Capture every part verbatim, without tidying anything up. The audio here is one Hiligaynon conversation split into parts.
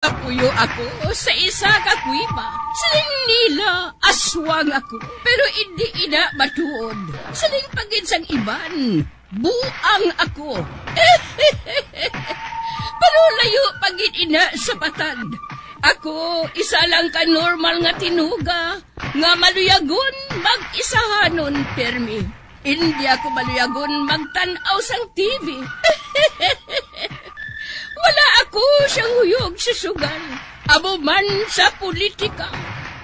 Napuyo ako sa isa ka kuweba. Siling nila, aswang ako. Pero indi ina matuod. Siling pa gid sang iban, buang ako. Pero layo pa gid ina sa patag. Ako, isa lang ka normal nga tinuga nga maluyagon mag-isahanon permi. Indi ako maluyagon magtan-aw sang T V. Wala ako siyang huyog sa sugal, amo man sa politika.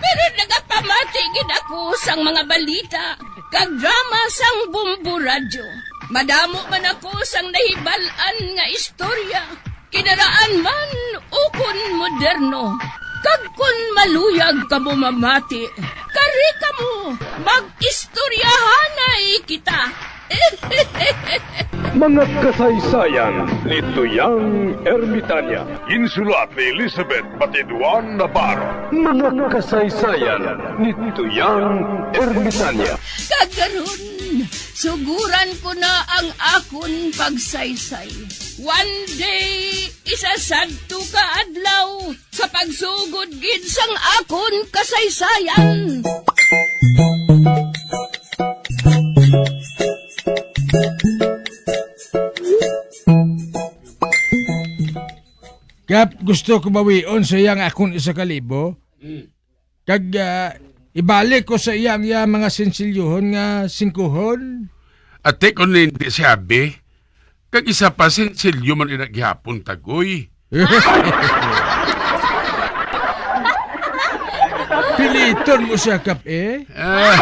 Pero nagapamati gid ako sang mga balita kag drama sang Bombo Radyo. Madamo man ako sang nahibal-an nga istorya, kinaraan man ukon moderno. Kag kon maluyag kamo mamati, kari kamo, mag-istoryahanay kita. Mga kasaysayan ni Tuyang Ermitanya. Ginsulat ni Elizabeth Batiduan Navarro. Mga kasaysayan ni Tuyang Ermitanya. Kag karon, suguran ko na ang akon pagsaysay. One day, isa sadto ka adlaw, sa pagsugod gid sang akon kasaysayan. Kap, gusto ko bawion sa iya ang akon isa ka libo. Hmm. Kag, ah, ibalik ko sa iya ang iya mga sinsilyohon nga singkuhon. Ate, kung hindi si Abi, kag isa pa, sinsilyo man ina gihapon, Tagoy. Piliton mo siya, Kap, eh? Ah.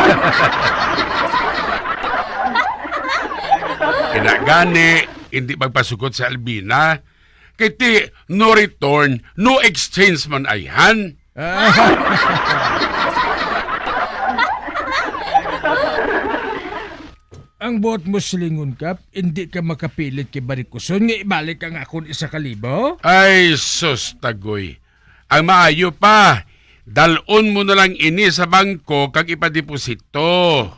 Kinagani, hindi magpasugot si Albina. Kay ti, no return, no exchange man ayhan. Ah. Ang buot mo silingon, Kap, hindi ka makapilit kay Barikuson nga ibalik ang akon isa ka libo? Ay, sus, Tagoy. Ang maayo pa, dal-on mo na lang ini sa bangko kag ipadeposito.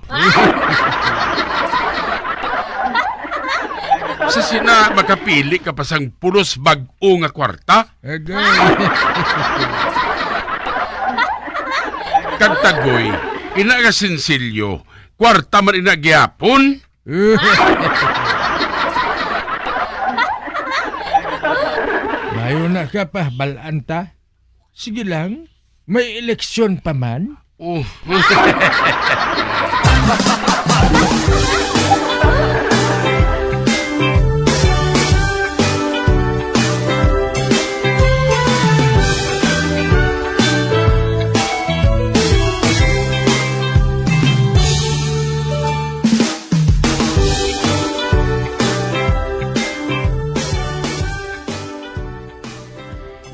Sa sina, makapili ka pa sang pulos bag-o nga kwarta? Agay. Kag Tagoy, ina nga sinsilyo, kwarta man ina gihapon. Mayo na ka pa, balaan ta. Sige lang, may eleksyon pa man. Oh.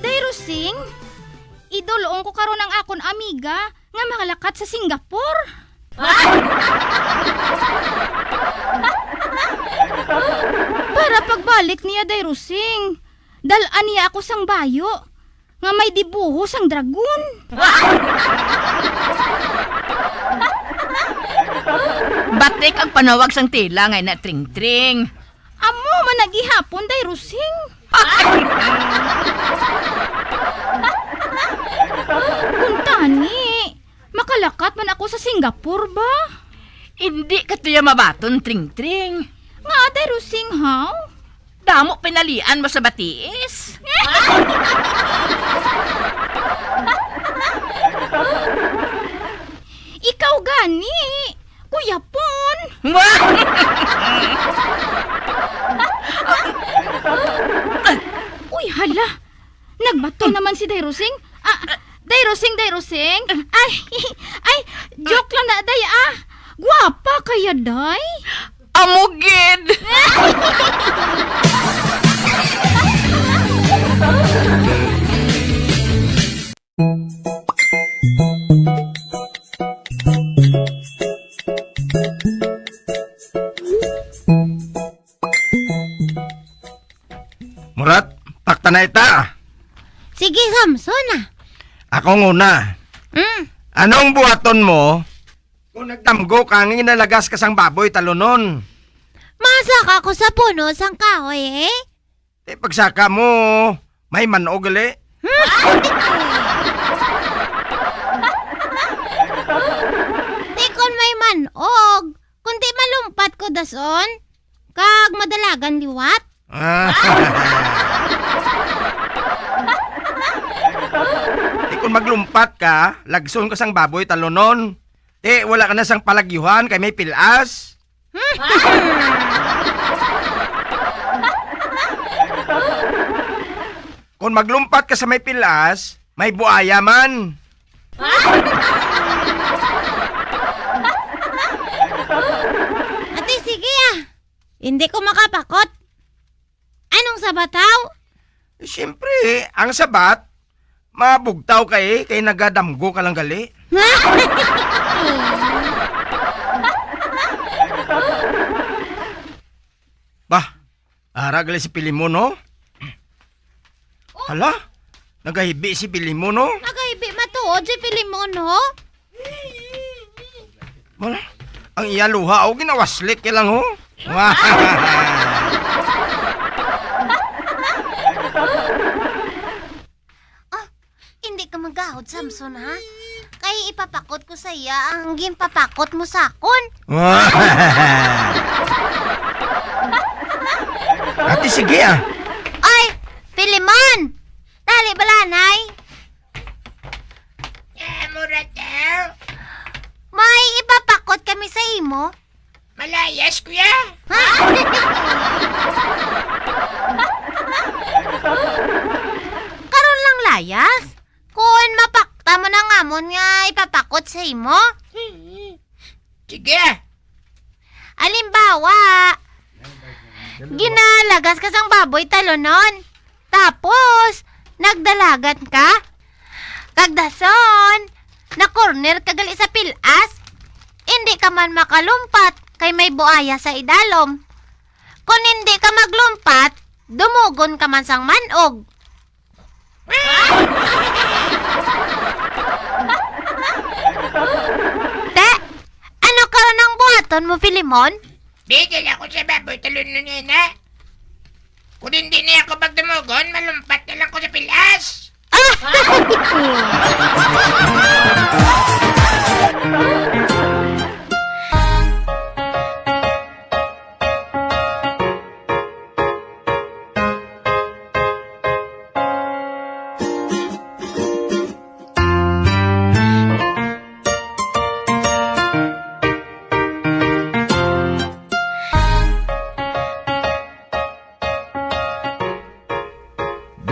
Day Rosing, idulong ko karon ang akon amiga nga makalakat sa Singapore. Para pagbalik niya, Day Rosing, dal-an niya ako sang bayo nga may dibuho sang dragon. Batik ang panawag sang tila nga ina Tring-Tring. Amo man na gihapon, Day Rosing. Kuntani, makalakat man ako sa Singapore ba? Indi ka tuya mabaton, Tring-Tring. Nga, Day Rosing, haw? Damo pinalian mo sa batiis. Ikaw gani, Kuya Pon. Uy, hala. Nagbato naman si Dairosing. Ah, Dairosing, Dairosing. Ay, ay, joke lang na, Day, ah. Guwapa kaya, Day? Amo gid. Murat, takta na ita. Sige, Samson, ah. Ako nguna. Mm. Anong buhaton mo kung nagdamgo ka nga ginalagas ka sang baboy talunon? Masaka ko sa puno sang kahoy, eh. Ti pagsaka mo, may man-og gali. Di kon may man-og, kundi malumpat ko dason, kag madalagan liwat. Ah. Di kon maglumpat ka, lagson ka sang baboy talunon. Ti, wala ka na sang palagyuhan kay may pilas. Kon maglumpat ka sa may pilas, may buaya man. Ati, sige ah. Hindi ko makapakot. Anong sabat haw? Eh, siyempre, ang sabat, mabugtaw ka eh, kay nagadamgo ka lang gali. Bah, ara gali si Pilimon, no? Hala, nagahibi si Pilimon, no? Nagahibi matuod si Pilimon, ho? Wala. Ang iya luha, oh, ginawaslik ka lang, oh. Ah, hindi ka magahod, Samson, ha? Kay ipapakot ko sa iya ang ginpapakot mo sa akon. Ate, sige, ah. Ay, Pilimon! Dali, balanay. Eh, mura daw. May ipapakot kami sa imo. Malayas, kuya. Ha? Karon lang layas? Kon mapakta mo na nga amon nga ipapakot sa imo? Sige. Halimbawa, ginalagas ka sang baboy talunon. Tapos, nagdalagan ka. Kag dason, na-corner ka gali sa pilas. Indi ka man makalumpat kay may buaya sa idalom. Kon indi ka maglumpat, dumugon ka man sang man-og. Te, ano karon ang buhaton mo, Filemon? Bigil ako sa baboy talunon niya na. Kung hindi niya ako pagdumugon, malumpat na lang ko sa pilas. Ah!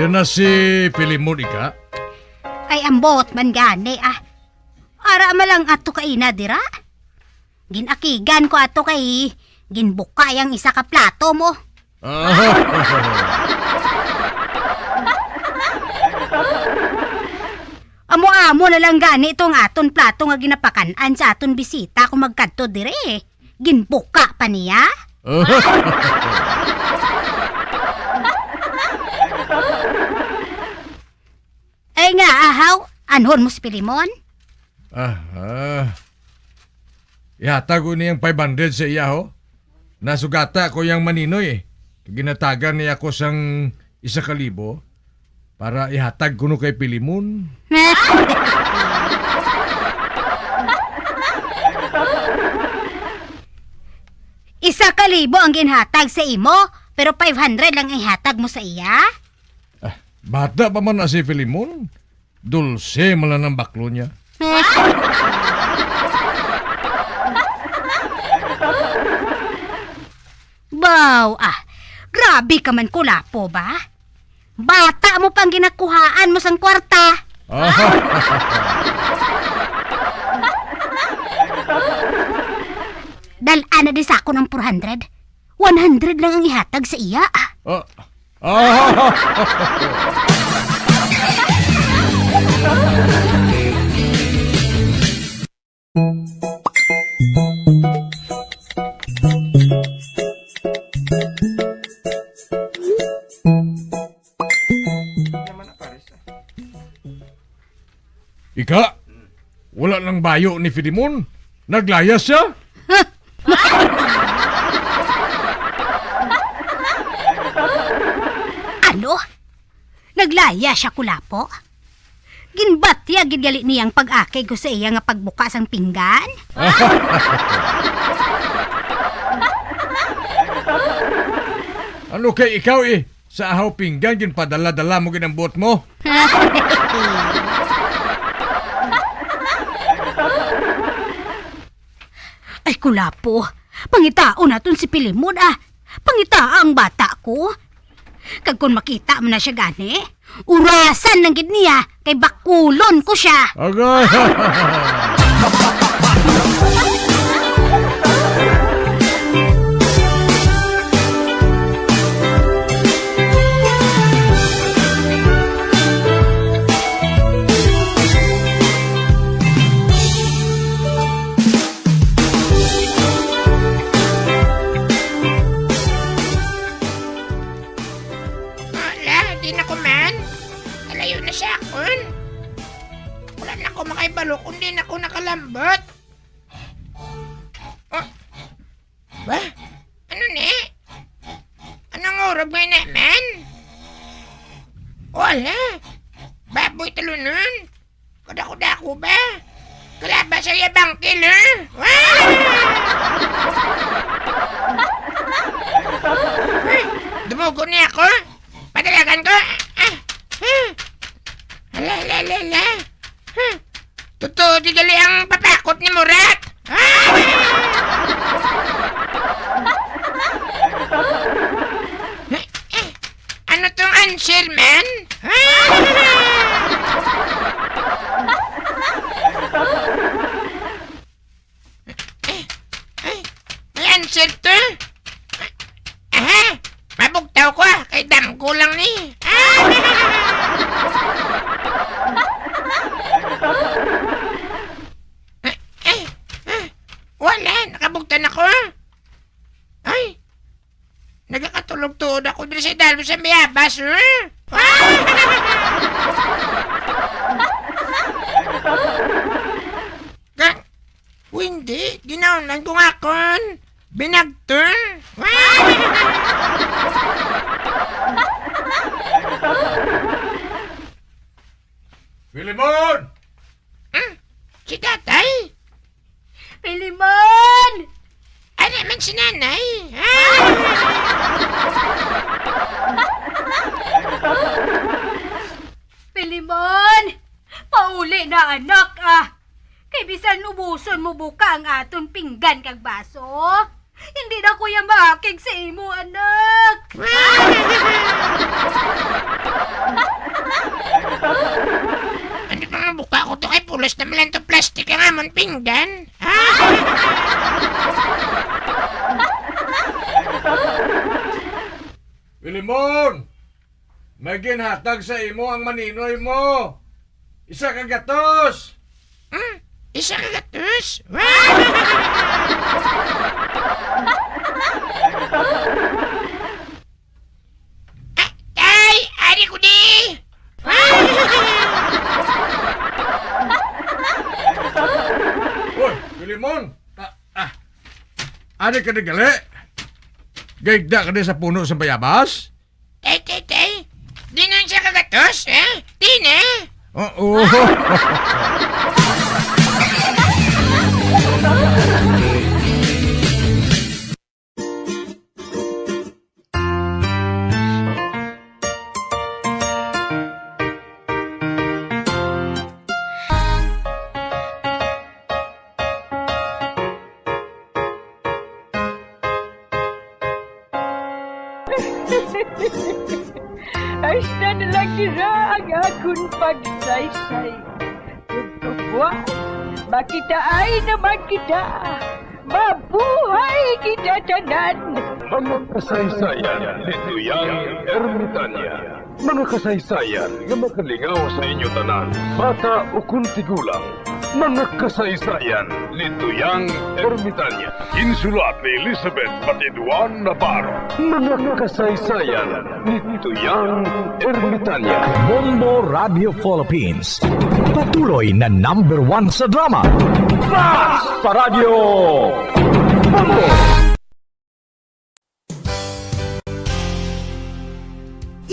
Diyan na si Filemon, ika? Ay, ambot man gani, ah. Ara man lang ato kaina dira. Ginakigan ko ato kay ginbuka yang isa ka plato mo. Ah. Amo-amo na lang gani itong aton plato nga ginapakan-an sa aton bisita kung magkadto dire. Ginbuka pa niya? Ay nga, ahaw, anhon mo si Pilimon? Ah, ah. Ihatag ko niyang five hundred sa iya, ho. Nasugata ko yang maninoy, eh. Ginatagan niya ako sang isa ka libo para ihatag kuno kay Pilimon. Isa ka libo ang ginhatag sa imo, pero five hundred lang ihatag mo sa iya? Ah, bata pa man na si Filemon. Dulce man lang ang baklo niya. Baw, ah, grabe ka man kulapo ba? Bata mo pang ginakuhaan mo sang kwarta. Dal-a na di sa akon ang four hundred. One hundred lang ang ihatag sa iya. Ah. Ah. Ika, wala lang bayo ni Filimon. Naglayas siya. Ano? Naglaya siya, Kulapo. Ginbatya gid gali niya ang pag-akig ko sa iya nga pagbuka sang pinggan. Ano kay ikaw, eh? Sa ahaw pinggan, ginpadala-dala mo gid ang buot mo. Ay, Kulapo, pangitaon naton si Pilimon, ah. Pangitaa ang bata ko. Kag kon makita man na siya gani, urasan lang gid niya, kay bakulon ko siya. Agay! Ala, di na ko man. Kalayo na siya akon. Wala na ko makahibalo kung di na ko nakalambot. Oh. Ba? Ano ni? Anong urob nga naman? Wala. Baboy talunan. Kadako-dako ba? Kalaba sa iya bangkil, ha? Ay, dumugo niya ako. Padalagan ko. Ah, ah. Ala, ala, ala, ala. Ah. Totoo, di gali ang papakot ni Murat. Ah. Eh, eh. Ano tong answer, man? Ay, may answer to? Ah, mabugtaw ko, ah, kay damgo lang ni. Ah, ay, ah, wala, nakabugtan ako. Ay, nagakatulog-tuod ako diri sa idalom sa bayabas, eh. Ka-, Wendy, ginaunlan ko nga akon binagton. Filemon! Hmm? Si tatay? Filemon! Ano man si nanay? Filemon! Pauli na, anak, ah! Kay bisan ubuson mo buka ang aton pinggan kag baso, hindi na ko ya maakig sa imo, anak. Ano pa nga buka ko to kay pulos na man lang to plastic ang amon pinggan? Filemon! May ginhatag sa imo ang maninoy mo. Isa ka gatos. Hmm? Isa ka gatos? Ah, tay, ari ko di. Uy, Filemon. Ah, ah. Ari ka di gali? Gaigda ka di sa puno sa bayabas? Tay, tay, tay. Di na siya kagatos, eh? Di na. Oo. Hasta na lang dira ang akon pagsaysay. Ug buwas, makitaay naman kita. Mabuhay kita tanan! Mga kasaysayan ni Tuyang Ermitanya. Mga kasaysayan nga makalingaw sa inyo tanan, bata ukon tigulang. Mga kasaysayan ni Tuyang Ermitanya. Ginsulat ni Elizabeth Batiduan Navarro. Mga kasaysayan ni Tuyang Ermitanya. Bombo Radio Philippines. Patuloy na number one sa drama. Fast pa Radyo Bombo!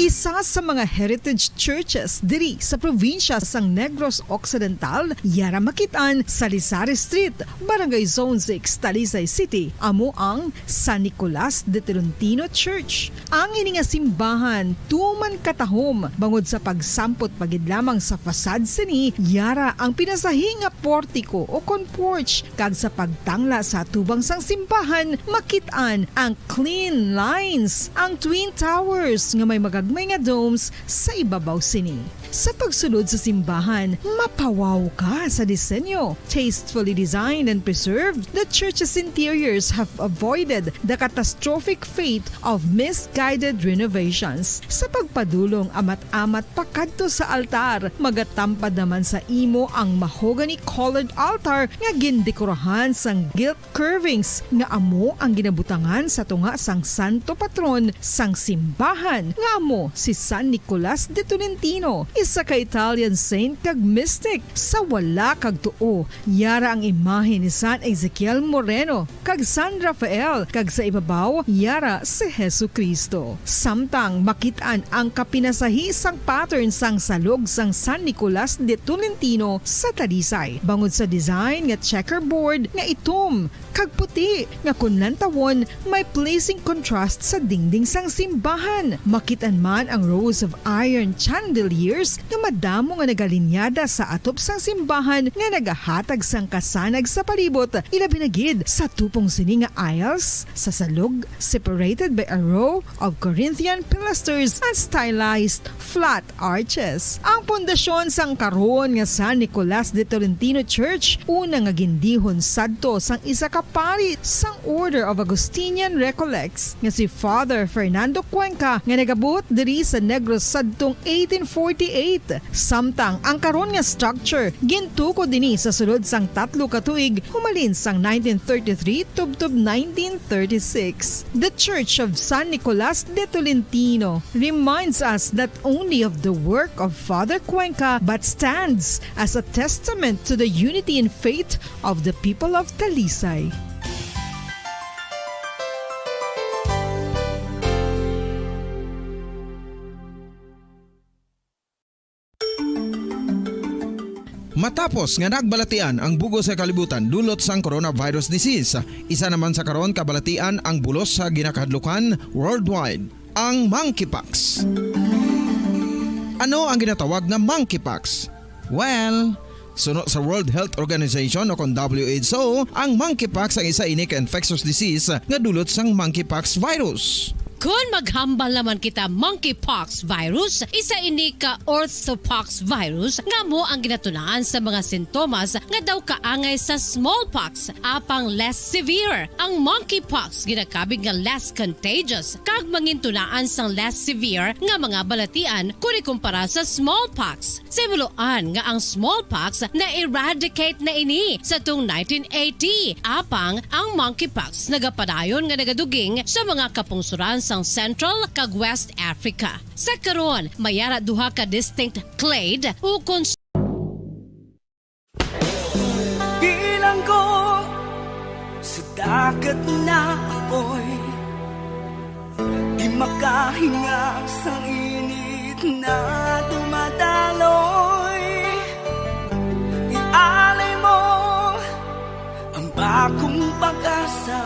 Isa sa mga heritage churches diri sa probinsya sang Negros Occidental, yara makit-an sa Lisari Street, Barangay Zone six, Talisay City, amo ang San Nicolas de Tolentino Church. Ang ini nga simbahan tuman katahom bangod sa pagsampot pa gid lamang sa facade sini, yara ang pinasahi nga portiko o kon porch, kag sa pagtangla sa atubang sang simbahan, makit-an ang clean lines, ang Twin Towers nga may magagmay nga domes sa ibabaw sini. Sa pagsulod sa simbahan, mapawaw ka sa disenyo. Tastefully designed and preserved, the church's interiors have avoided the catastrophic fate of misguided renovations. Sa pagpadulong amat-amat pakadto sa altar, magatampad naman sa imo ang mahogany-colored altar nga gindekorahan sang gilt curvings nga amo ang ginabutangan sa tunga sang santo patron sang simbahan, nga amo si San Nicolas de Tolentino, isa ka Italian saint kag mystic. Sa wala kag tuo, yara ang imahe ni San Ezekiel Moreno kag San Rafael, kag sa ibabaw, yara si Jesu-Cristo. Samtang makit-an ang kapinasahi sang pattern sang salog sang San Nicolas de Tolentino sa Talisay, bangod sa design nga checkerboard nga itom kag puti nga kon lantawon may pleasing contrast sa dingding sang simbahan. Makit-an man ang rows of iron chandeliers nga madamo nga nagalinyada sa atop sang simbahan nga nagahatag sang kasanag sa palibot, ilabi na gid sa tupong sini nga aisles sa salog, separated by a row of Corinthian pilasters and stylized flat arches. Ang pundasyon sang karon nga San Nicolas de Tolentino Church, una nga gindihon sadto sang isa ka pari sang Order of Augustinian Recollects nga si Father Fernando Cuenca, nga nagabuot diri sa Negros sadtong eighteen forty-eight. Samtang ang karon nga structure gintukod ini sa sulod sang tatlo ka tuig, humalin sang nineteen thirty-three tubtob nineteen thirty-six. The Church of San Nicolas de Tolentino reminds us not only of the work of Father Cuenca, but stands as a testament to the unity in faith of the people of Talisay. Matapos nga nagbalatian ang bug-os nga kalibutan dulot sang coronavirus disease, isa naman sa karon kabalatian ang bulos sa ginakahadlukan worldwide, ang monkeypox. Ano ang ginatawag nga monkeypox? Well, suno sa World Health Organization o kon W H O, ang monkeypox ang isa ini ka infectious disease nga dulot sang monkeypox virus. Kon maghambal naman kita monkeypox virus, isa ini ka orthopox virus nga amo ang ginatunaan sa mga sintomas nga daw kaangay sa smallpox, apang less severe. Ang monkeypox ginakabig nga less contagious kag mangintunaan sang less severe nga mga balatian kon ikumpara sa smallpox. Sa himuloan nga ang smallpox na-eradicate na ini sa tung nineteen eighty, apang ang monkeypox nagapadayon nga nagaduging sa mga kapungsoran sang Central kag West Africa. Sa karon, may ara duha ka distinct clade ukon Bilanggo sa dagat na apoy, di makahinga sa init na dumadaloy. Ialay mo ang bagong pag-asa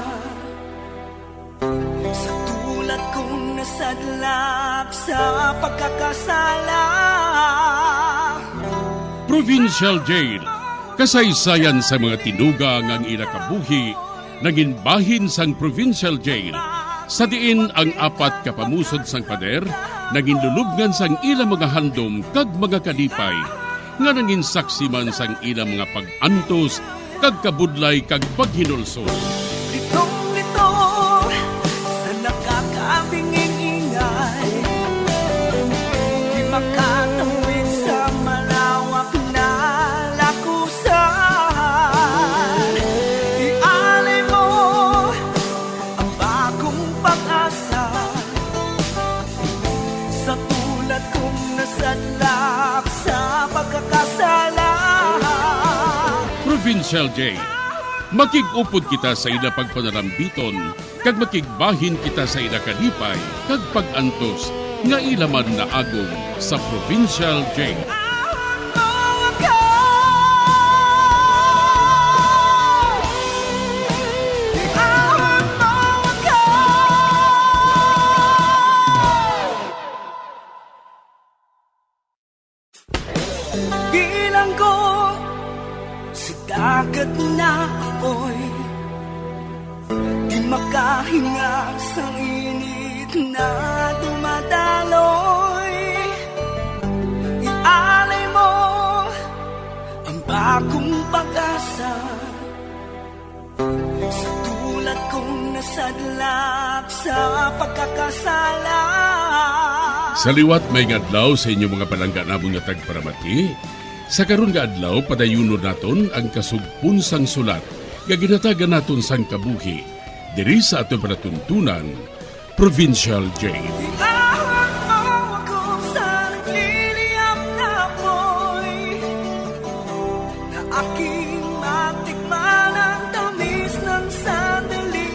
sa tulad kong nasadlak sa pagkakasala. Provincial Jail, kasaysayan sa mga tinuga nga ang ila kabuhi nangin bahin sang Provincial Jail, sa diin ang apat ka pamusod sang pader nangin lulubngan sang ila mga handom kag mga kalipay, nga nangin saksi man sang ila mga pag-antos kag kabudlay kag paghinulsol. Litong-litong sa nakakabinging ingay, di makatawid sa malawak na lakusan. Ialay mo ang bagong pag-asa sa tulad kong nasadlak sa pagkakasala. Provincial Jail, makig-upod kita sa ila pagpanarambiton, kag makigbahin kita sa ila kalipay kag pag-antos, Nga ila man naagom sa Provincial J. Bilanggo sa dagat na apoy, di makahinga sang init na dumadaloy. Ialay mo ang bagong pag-asa. Sa tulad kong nasadlak sa pagkakasala. Sa liwat, maayong adlaw sa inyo mga palangga namon nga tagparamati. Sa karon nga adlaw, padayunon naton ang kasugpon sang sulat nga ginhatagan naton sang kabuhi diri sa aton palatuntunan, Provincial J. Iahon mo ako sa nagliliyab na apoy, na aking matikman ang tamis ng sandali.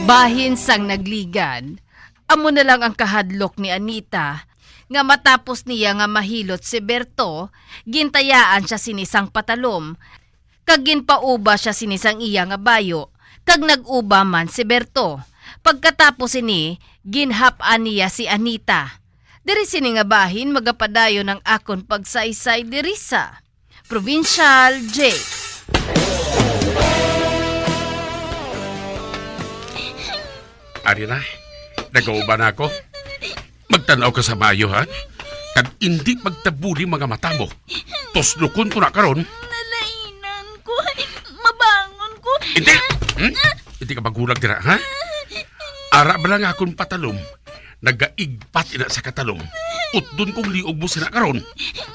Bahin sang nagligan, amo na lang ang kahadlok ni Anita, nga matapos niya nga mahilot si Berto, gintayaan siya sini sang patalom, kag ginpauba sia sini sang iya nga bayo, kag nag-uba man si Berto. Pagkatapos sini, ginhap-an niya si Anita. Diri sini nga bahin magapadayon ang akon pagsaysay diri sa Provincial J. Ari na, nagauba na ako. Magtan-aw ka sa maayo, ha? Kag indi pagtabuli mga mata mo. Tuslukon ko na karon. Nalainan ko. Mabangon ko. Hindi! Hmm? Hindi ka maghulag dira, ha? Ara ba lang akong patalom? Nagaigpat ina sa katalom. Utdon kong liog mo sina karon.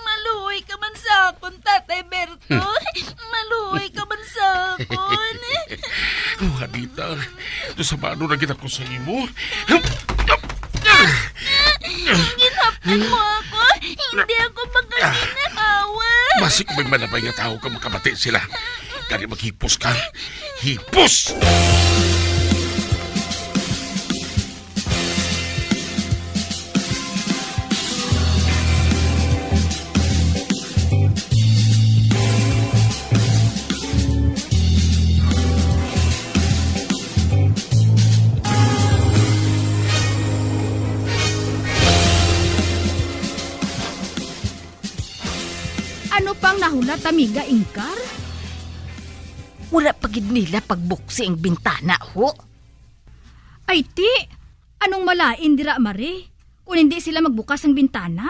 Maluoy ka man sa akon, Tatay Berto. Hmm. Maluoy ka man sa akon. Oh, Anita, to sa mano na kita ko sa imo. Ginhaptan mo ako. Hindi ako makaginhawa. Basi kung may malabay nga tao ka, makabati sila. Kani maghipos ka. Hipos! Ano pang nahulat, Amiga Ingkar? Wala pa gid nila pagbuksi ang bintana, ho? Ay, ti! Anong malain dira, Mare, kung hindi sila magbukas ang bintana?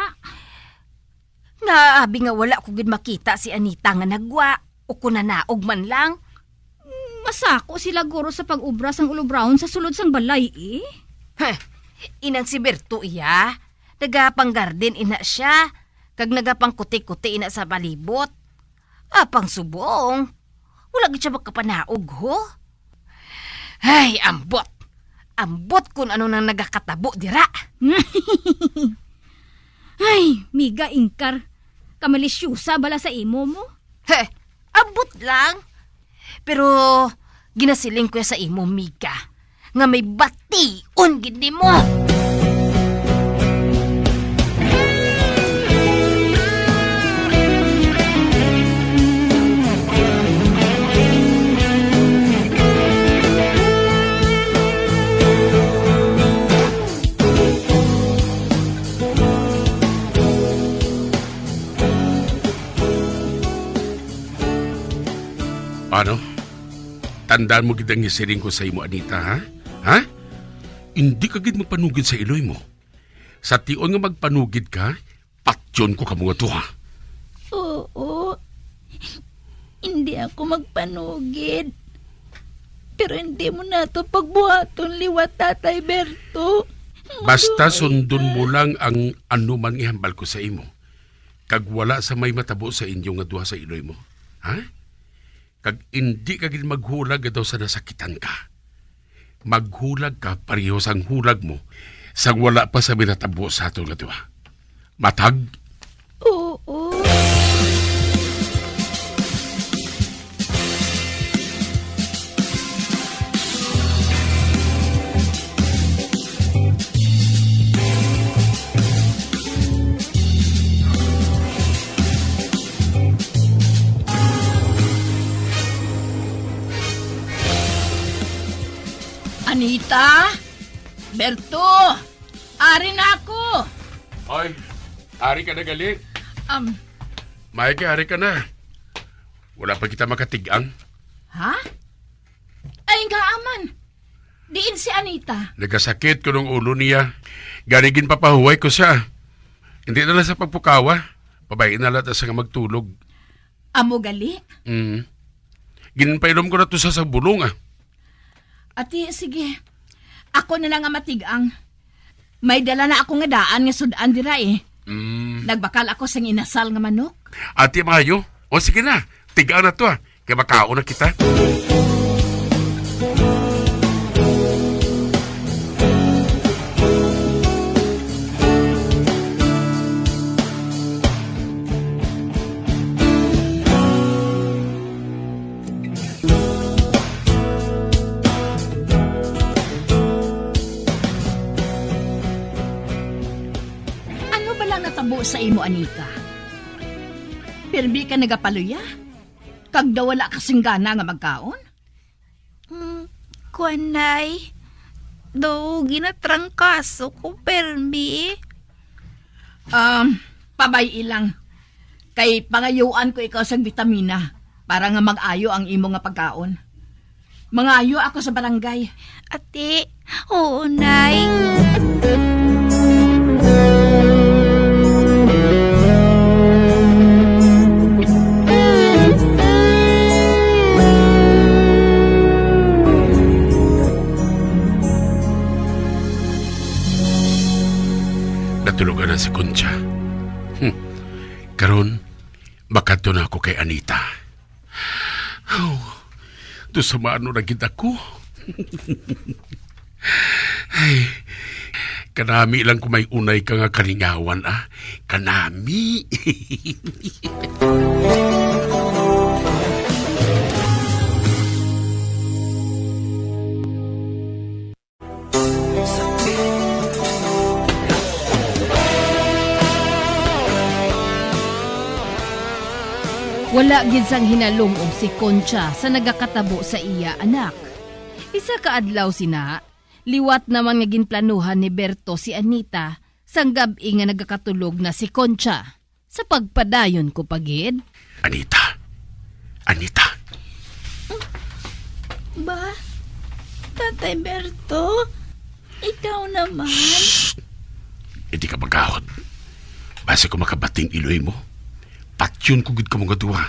Naabi nga wala ko gid makita si Anita nga nagwa o kung nanaog man lang. Masako sila guro sa pag-ubra sang ulobrahon sa sulod sang balay, eh. Heh, inang si Berto iya, nagapanggarden ina siya, kag nagapangkuti-kuti ina sa palibot. Apang subong, wala gid siya makapanaog, ho? Ay, ambot! Ambot kun ano nang nagakatabo dira! Ay, Miga Ingkar, kamalisyosa bala sa imo mo? He, ambot lang. Pero ginasiling ko sa imo, Miga, nga may bation gid nimo. Ano? Tandaan mo gid ang isiling ko sa imo, Anita, ha? Ha? Indi ka gid magpanugid sa iloy mo. Sa tion nga magpanugid ka, patyon ko kamo nga duha. Oo. Hindi ako magpanugid. Pero hindi mo nato pagbuhaton liwat, Tatay Berto. Basta Maluoy sundon ka. Mo lang ang ano man ihambal ko sa imo. Kag wala sa may matabo sa inyo nga duha sa iloy mo. Ha? Kag indi ka gid maghulag nga daw sa nasakitan ka. Maghulag ka pareho sang hulag mo sang wala pa sa minatabo sa aton nga duha. Matag? Oo. Tita! Berto! Ari na ako! Oy, ari ka na gali. Um, May kay ari ka na. Wala pa kita makatig-ang. Ha? Ay, nga aman. Diin si Anita? Nagasakit ko ng ulo niya. Gani ginpapahuway ko siya. Hindi na lang sa pagpukawa. Pabayi na lang ta siya nga magtulog. Amo gali? Mm. Ginpainom ko na to sa sabulong, ah. Ati, sige. Ako na lang nga matig-ang. May dala na ako nga daan nga sud-an dira, eh. Mm. Nagbakal ako sang inasal nga manok. Ati, maayo. O, sige na. Tigaan na to, ah. Kay makaon na kita. Ano ba lang natabo sa imo, Anita? Pirmi ka nagapaluya? Kag daw wala ka sing gana nga magkaon? Mm, kuan, Nay. Daw ginatrangkaso ko, permi. Um, pabay-i lang. Kay pangayuan ko ikaw sang bitamina para nga mag-ayo ang imo nga pagkaon. Mangayo ako sa barangay. Ati, oo, Nay. Natulogan na si Concha. Hmm. Karon, makadto na ako kay Anita. Oh, to sa maano na gid ako. Ay, kanami lang ko may unay ka nga kalingawan, ah. Kanami. Wala gid sang hinalungog si Concha sa nagakatabo sa iya anak. Isa ka adlaw sina, liwat naman nga ginplanuhan ni Berto si Anita sang gab-i nga nagakatulog na si Concha. Sa pagpadayon ko pa gid. Anita! Anita! Ba? Tatay Berto? Ikaw naman? Shh! Hindi ka magahod. Basi ko makabating iloy mo. Patyon ko gid kamo nga duha.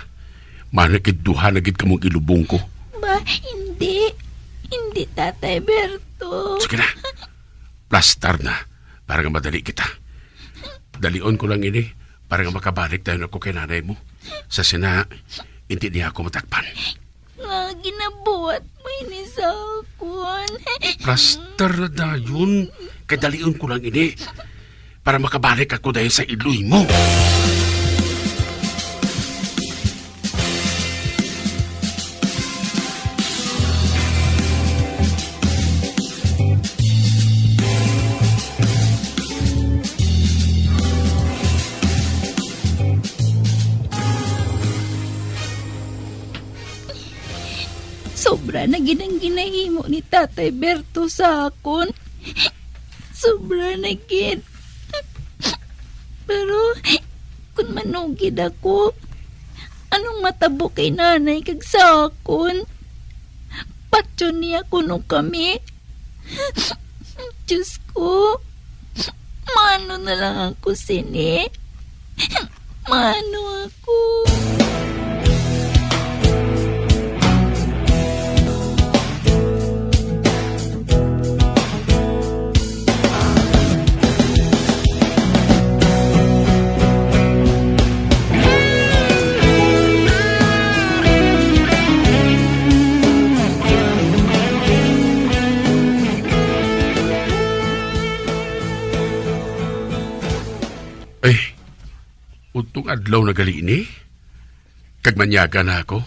Mana gid duha na gid kamong ilubong ko. Ba, hindi. Hindi, Tatay Berto. Sige na. Plastar na, para nga madali kita. Dalion ko lang ini, para nga makabalik tayo na ko kay nanay mo. Sa sina, hindi niya ako matakpan. Nga ginabuhat mo ini sa akon? Plastar na dayon, kay dalion ko lang ini, para makabalik ako dahil sa iloy mo. Sobra na gid ang ginahimo ni Tatay Berto sa akon. Sobra na gid. Pero, kung manugid ako, anong matabo kay nanay kag sa akon? Patyon niya kuno kami. Diyos ko, maano na lang ako sini? Maano ako? Ay, utong adlaw na gali ini, kag manyaga na ako.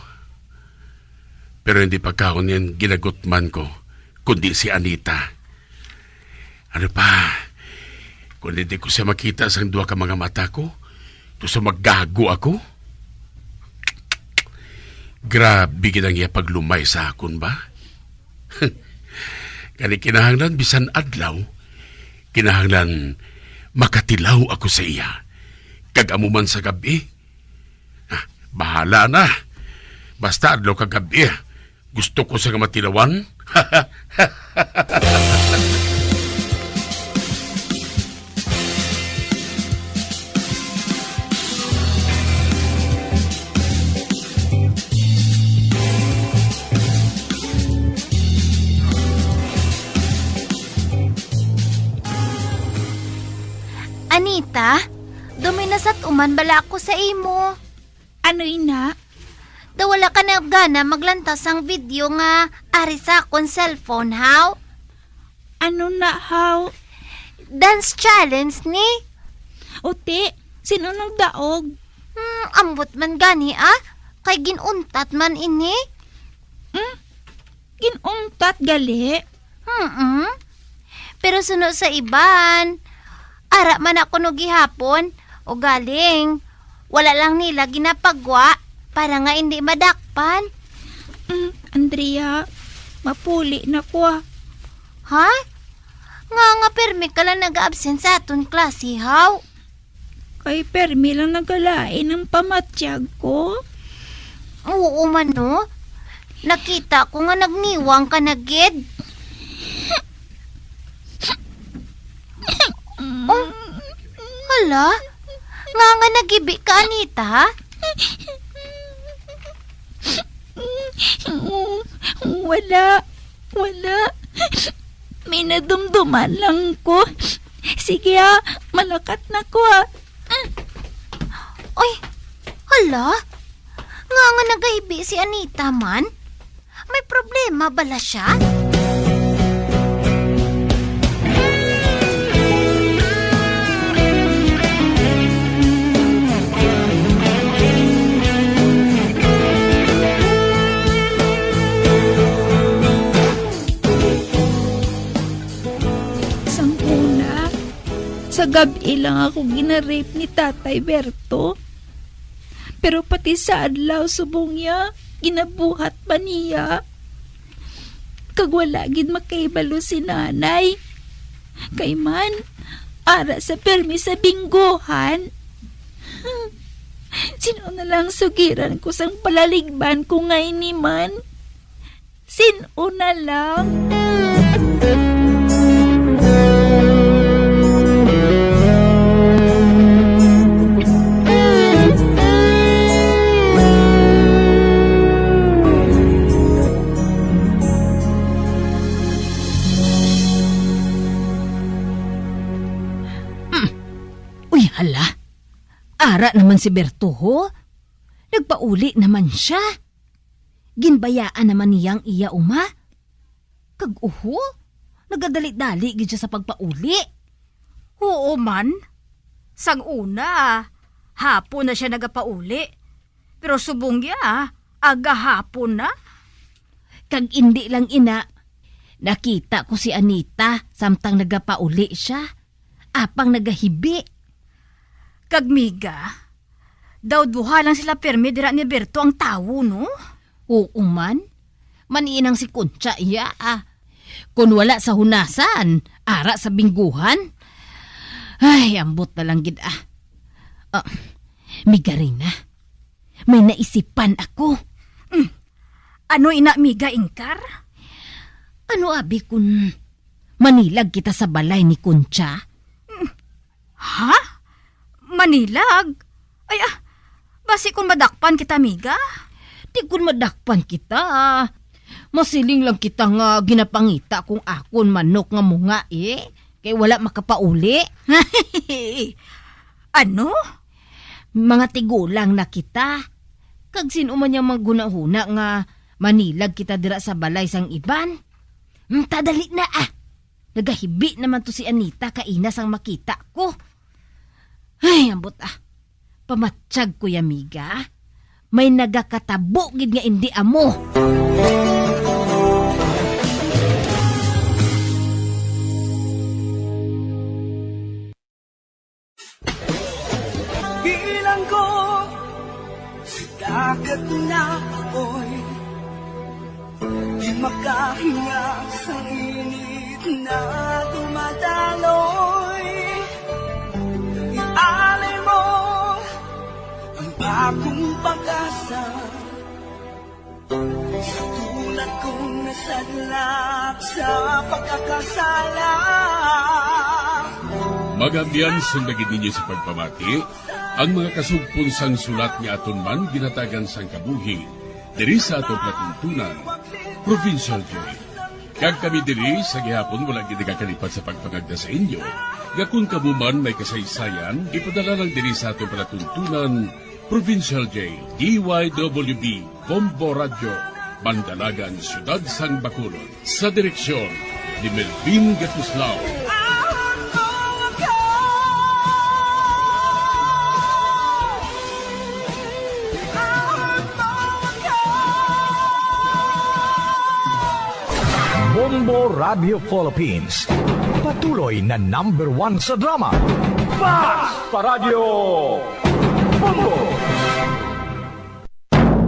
Pero hindi pagkaon niyan ginagutman ko, kundi si Anita. Ano pa, kung hindi ko siya makita sang duha ka mga mata ko, to sa magago ako. Grabe gid ang iya paglumay sa akon ba? Gani kinahanglan bisan adlaw, kinahanglan makatilaw ako sa iya. Kag amo man sa gab-i, ah, bahala na. Basta adlaw kag gab-i, gusto ko sa nga matilawan. Anita, duminasat uman bala ako sa imo. Ano ina? Daw wala ka na gana maglantaw sang video nga ari sa akon cellphone, haw? Ano na, haw? Dance challenge ni? Uti, sino nagdaog? Hmm, ambot man gani, ah. Kay ginuntat man ini. Hmm? Ginuntat gali? Hmm. Pero suno sa iban, ara man ako no gihapon, ugaling wala lang nila ginapagwa para nga indi madakpan. Mm, Andrea, mapuli na ko, ah. Ha? Nga nga permi ka lang nag-absent sa aton klase, haw? Kay permi lang nagalain ang pamatyag ko. Oo man, no? Nakita ko nga nagniwang ka na gid. Oh, hala? Nga nga nagibi ka, Anita? Wala. Wala. May nadumduman lang ko. Sige, ah. Malakat na ko, ah. Oy, hala? Nga nga nagahibi si Anita man? May problema bala siya? Sang una, sa gab-i lang ako ginarape ni Tatay Berto. Pero pati sa adlaw subong niya, ginabuhat pa niya. Kag wala gid makahibalo si Nanay. Kay man, ara sa permi sa binggohan. Sin-o na lang sugiran ko sang palaligban ko nga ini man? Sin-o na lang? Hmm. Uy, hala. Ara naman si Berto, ho. Nagpauli naman sia. Ginbayaan naman niya ang iya uma. Kag uho, nagadali-dali gid sia sa pagpauli. Huo man, sang una, hapon na sia nagapauli. Pero subong niya, agahapon na. Kag indi lang ina, nakita ko si Anita samtang nagapauli sia, apang nagahibi. Kag miga, daw duha lang sila pirmi dira ni Berto ang tawo, no? Oo man. Maninang si Concha iya, ah. Kon wala sa hunasan, ara sa bingguhan. Ay, ambot na lang gid, ah. Ah, miga Reyna, may naisipan ako. Mm. Ano ina, miga Ingkar? Ano abi kun manilag kita sa balay ni Concha? Mm. Ha? Manilag? Ay, ah, basi kung madakpan kita, miga? Di kung madakpan kita. Masiling lang kita nga ginapangita kung akon manok nga munga, eh. Kay wala makapauli. Ano? Mga tigulang na kita. Kag sin-o man yang maghunahuna nga manilag kita dira sa balay sang iban? Mm, ta, dali na, ah. Nagahibi naman to si Anita kaina sang makita ko. Ay, ambot, ah. Pamatyag ko, amiga. May nagakatabo gid nga indi amo. Bilang ko sa dagat na apoy, di Makahangak sa init na dumadaloy. Ialay mo ang bagong pag-asa sa tulad kong nasadlak sa pagkakasala. Magambian, sunda gid ninyo sa pagpamati ang mga kasugpon sang sulat nga aton man ginhatagan sang kabuhi diri sa aton palatuntunan, Provincial Joy. Kag kami diri sa gihapon wala gid nagakalipat sa pagpangagda sa inyo nga kon kamo man may kasaysayan, ipadala lang diri sa aton palatuntunan, Provincial J, D Y W B, Bombo Radyo, Bandalagan, Siyudad sang Bacolod. Sa direksyon ni Melvin Gatuslao. Bombo Radio Philippines, patuloy na number one sa drama. Basta Radyo Bombo!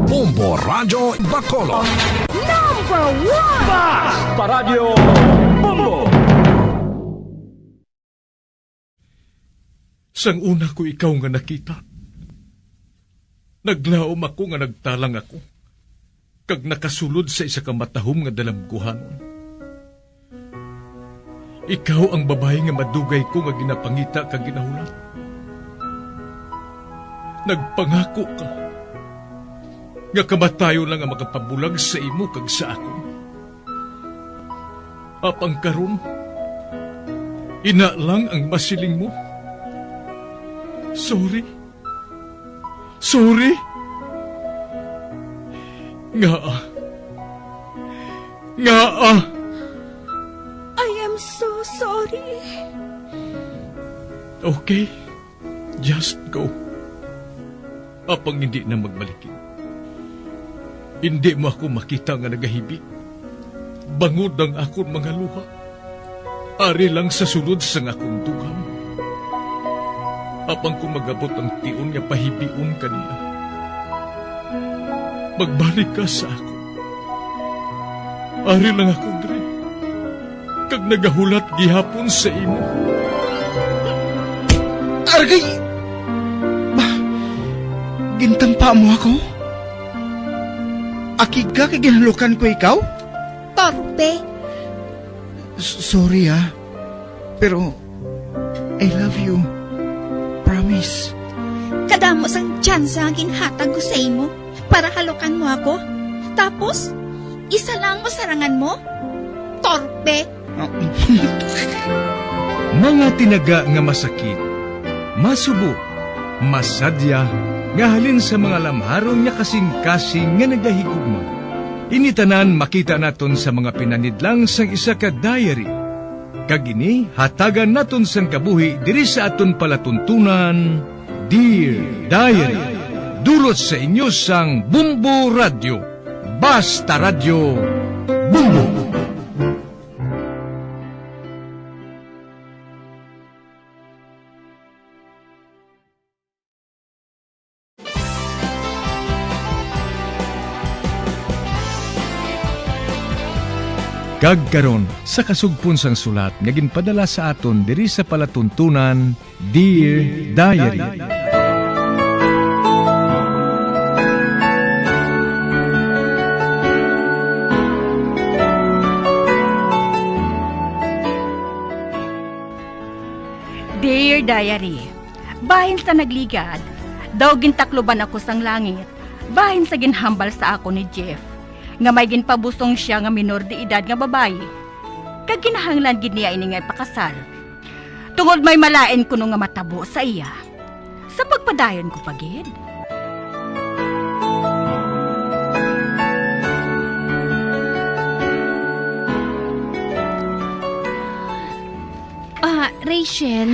Bombo Radyo Bacolod. Number one! Basta Radyo Bombo! Sang una ko ikaw nga nakita, naglaom ako nga nagtalang ako, kag nakasulod sa isa ka matahom nga dalamguhanon. Ikaw ang babayi nga madugay ko nga ginapangita kag ginahulat. Nagpangako ka nga kamatayon lang ang makapabulag sa imo kag sa akon. Apang karon, ina lang ang masiling mo. Sorry. Sorry. Ngaa? Ngaa? I am so sorry. Okay. Just go. Apang hindi na magbalikid. Hindi mo ako makita nga nagahibi. Bangod ang akon mga luha. Ari lang sa sulod sang akon dughan. Apang kung magabot ang tion nga pahibion ka niya, magbalik ka sa akon. Ari lang ako diri, kag nagahulat gihapon sa imo. Argay! Ba, gintampa mo ako? Akig ka kay ginhalukan ko ikaw? Torpe! S-, sorry, ah. Pero, I love you. Promise. Kadamo sang tsansa ang ginhatag ko sa imo para halukan mo ako. Tapos, isa lang mo sarangan mo? Torpe! Mga tinaga nga masakit, masubo, masadya, nga halin sa mga lamharon nga kasing-kasing nga nagahigugma. Ini tanan makita naton sa mga pinanidlang sang isa ka diary. Kag ini hatagan naton sang kabuhi diri sa aton palatuntunan, Dear Diary. Dulot sa inyo sang Bumbo Radyo. Basta Radyo, Bumbo. Kag karon, sa kasugpon sang sulat nga ginpadala sa aton diri sa palatuntunan, Dear Diary. Dear Diary, bahin sa nagligad, daw gintakluban ako sang langit, bahin sa ginhambal sa akon ni Jeff, nga may ginpabusong sia nga minor de edad nga babayi, kag kinahanglan gid niya ini nga ipakasal, tungod may malain kuno nga matabo sa iya. Sa pagpadayon ko pa gid. Ah, Rachel,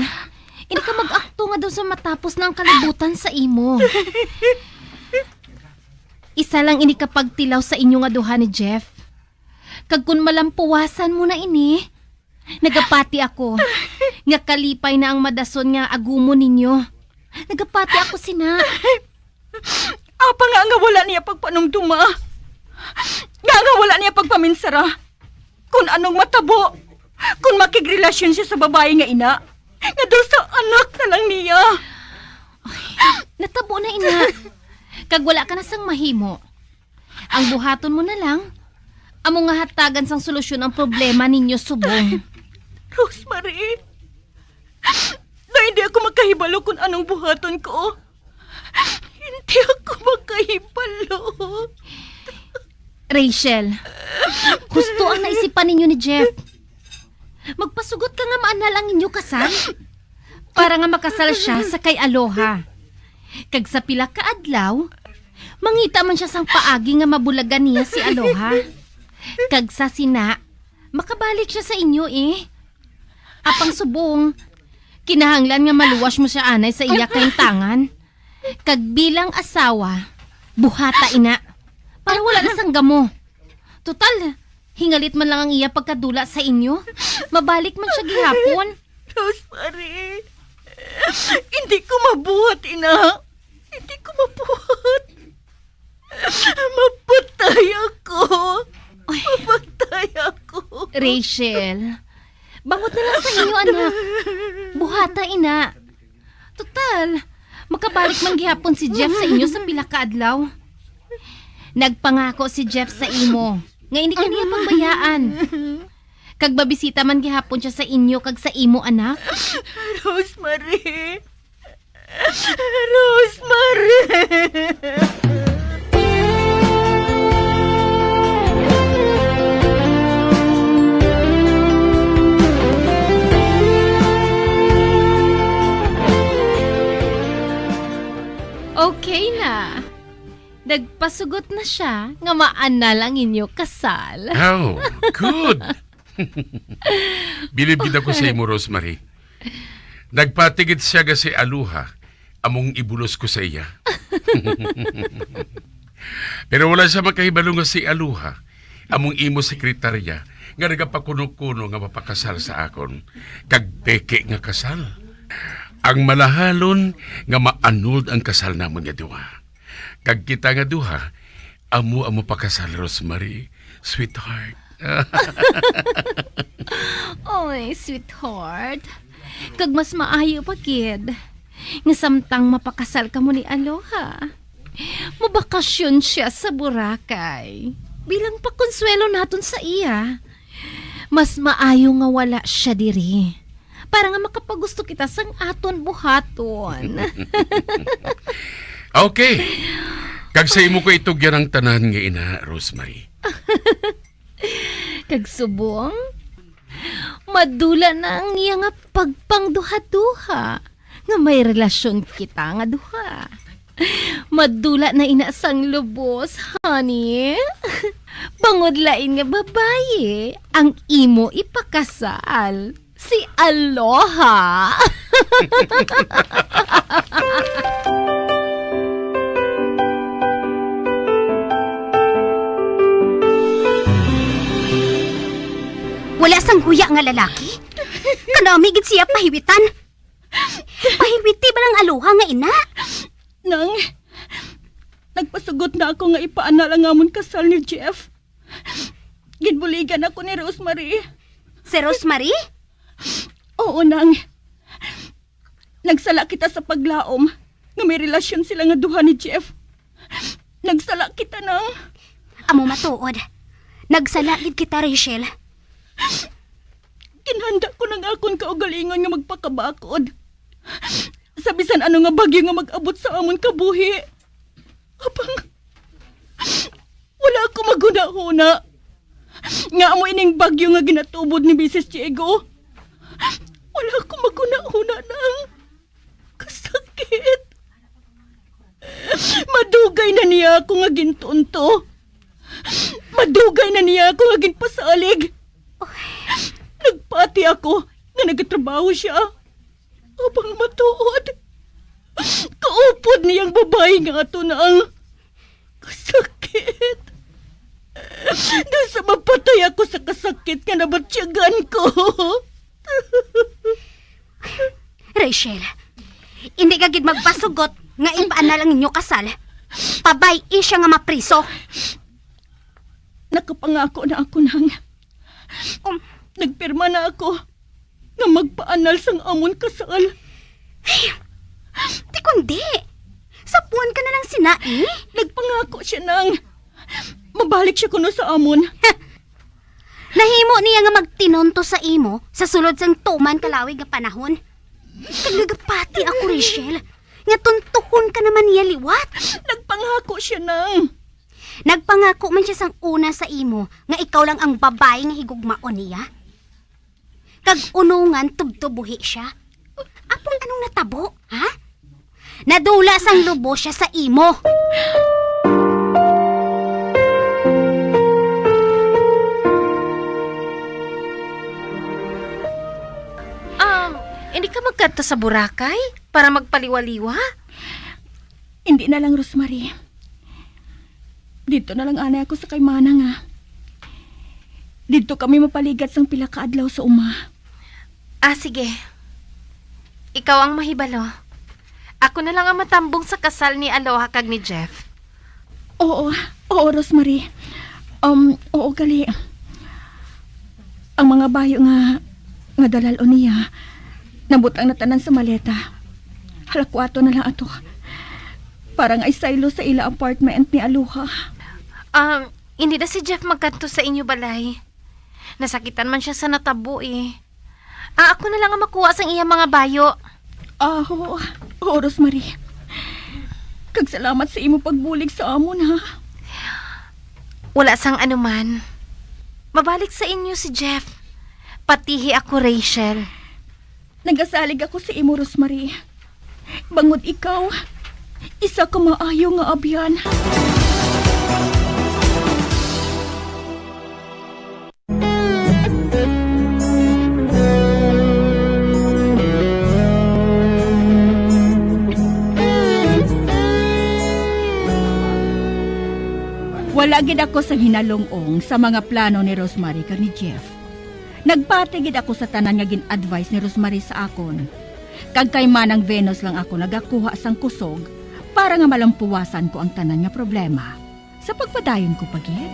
hindi ka mag-akto nga daw sa matapos na ang kalibutan sa imo. Isa lang ini ka pagtilaw sa inyo nga duha ni Jeff. Kag kun malampuwasan mo na ini, nagapati ako nga kalipay na ang madason nga agumon ninyo. Nagapati ako sina. Apa nga nga wala niya pagpanumduma? Nga nga wala niya pagpaminsara. Kung anong matabo, kung makigrelasyon siya sa babayi nga ina, nga daw sa anak na lang niya. Natabo na, ina. Kag wala ka na sang mahimo. Ang buhaton mo na lang, amo nga hatagan sang solusyon ang problema ninyo subong. Rosemary, na hindi ako makahibalo kung anong buhaton ko. Hindi ako makahibalo. Rachel, husto ang naisipan ninyo ni Jeff. Magpasugot ka nga maanal ang inyo kasal para nga makasal siya sa kay Aloha. Kag sa pila ka adlaw, mangita man siya sang paagi nga mabulagan niya si Aloha. Kag sa sina, makabalik siya sa inyo, eh. Apang subong, kinahanglan nga maluwas mo siya anay sa iya kaintangan. Kag bilang asawa, buhata ina, para wala na sang gamo. Total, hingalit man lang ang iya pagkadula sa inyo. Mabalik man siya gihapon. Rosemary, hindi ko mabuhat, ina. Hindi ko mabuhat. Mapatay ako. Ay. Mapatay ako. Rachel, bangot na lang sa inyo, anak. Buhata, ina. Total, makabalik man gihapon si Jeff sa inyo sa pila ka adlaw. Nagpangako si Jeff sa imo nga hindi ka niya pagbayaan. Kag mabisita man gihapon siya sa inyo kag sa imo, anak. Rosemary. Rosemary! Okay na. Nagpasugot na siya nga maanal ang inyo kasal. Oh, good. Bilib gid ako sa imo, Rosemary. Nagpatigit siya nga si Aloha among ibulos ko sa iya. Pero wala siya makahibalo nga si Aloha among imo sekretarya nga nagapakuno-kuno nga mapakasal sa akon, kag peke nga kasal. Ang malahalon nga ma-annulled ang kasal namon nga duha. Kag kita nga duha, amo ang mapakasal, Rosemary, sweetheart. Oy, sweetheart. Kag mas maayo pa gid nga samtang mapakasal kamo ni Aloha, mabakasyon siya sa Boracay bilang pakonsuwelo naton sa iya. Mas maayo nga wala siya diri para nga makapagusto kita sang aton buhaton. Okay. Kag sa imo ko itugyan ang tanan nga ina, Rosemary. Kag subong, madula na ang iya nga pagpangduha-duha nga may relasyon kita nga duha. Madula na ina sang lubos, honey. Bangod lain nga babayi ang imo ipakasal, si Aloha. Wala sang huya nga lalaki? Kanami gid siya pahiwitan. Pahiwiti ba lang, Aloha nga ina? Nang, nagpasugot na ako nga ipaanal ang amon kasal ni Jeff. Ginbuligan ako ni Rosemary. Si Rosemary? Oo, Nang. Nagsala kita sa paglaom nga may relasyon sila nga duha ni Jeff. Nagsala kita, Nang. Amo matuod. Nagsala gid kita, Rachel. Ginhanda ko nang akon kaugalingon nga magpakabakod sa bisan ano nga bagyo nga mag-abot sa amon kabuhi. Apang wala ako maghunahuna nga amo ining bagyo nga ginatubod ni Misis Diego. Wala ako maghunahuna, Nang. Kasakit. Madugay na niya ako nga gintunto. Madugay na niya ako nga ginpasalig. Nagpati ako nga nagatrabaho siya. Apang matuod, kaupod niyang babayi nga ato na ang kasakit. Daw sa mapatay ako sa kasakit nga nabatyagan ko. Rachel, hindi ka gid magpasugot nga ipaanal ang inyo kasal. Pabay-i siya nga mapriso. Nakapangako na ako, Nang. Um, Nagpirma na ako nga magpaanal sang amon kasal. Ay, di kundi, sapuan ka na lang sina, eh. Nagpangako siya, Nang. Mabalik siya kuno sa amon. Nahimo niya nga magtinunto sa imo sa sulod sang tuman kalawig nga panahon. Kag nagapati ako, Rachel, nga tuntuhon ka naman niya liwat. Nagpangako siya, Nang. Nagpangako man siya sang una sa imo nga ikaw lang ang babayi nga higugmaon niya. Kag unungan tubtob buhi siya. Apong anong natabo, ha? Nadula sang lubo siya sa imo. Um, hindi ka magkadto sa Boracay para magpaliwa-liwa? Hindi na lang, Rosemary. Dito na lang anay ako sa kay Manang, ah. Dito kami mapaligad sang pila ka adlaw sa uma. Ah, sige. Ikaw ang mahibalo. Ako na lang ang matambong sa kasal ni Aloha kag ni Jeff. Oo, oo, Rosemary. Um, oo, gali. Ang mga bayo nga, nga dalal-on niya, nabutang na tanan sa maleta. Hala, kuwato na lang ato. Para nga isaylo sa ila apartment ni Aloha. Um, hindi na si Jeff magkadto sa inyo balay. Nasakitan man siya sa natabo, eh. Ah, ako na lang ang makuha sang iya mga bayo. Ah, oo. Oo, Rosemary. Kag salamat sa imo pagbulig sa amon, ha? Wala sang anuman. Mabalik sa inyo si Jeff. Patihi ako, Rachel. Nagasalig ako sa imo, Rosemary. Bangod ikaw, isa ka maayo nga abyan. Wala gid ako sa hinalong-ong sa mga plano ni Rosemary kag ni Jeff. Nagpati gid ako sa tanan nga gin-advise ni Rosemary sa akon. Kag kay Manang Venus lang ako nagakuha sang kusog para nga malampuwasan ko ang tanan nga problema. Sa pagpadayon ko pa gid.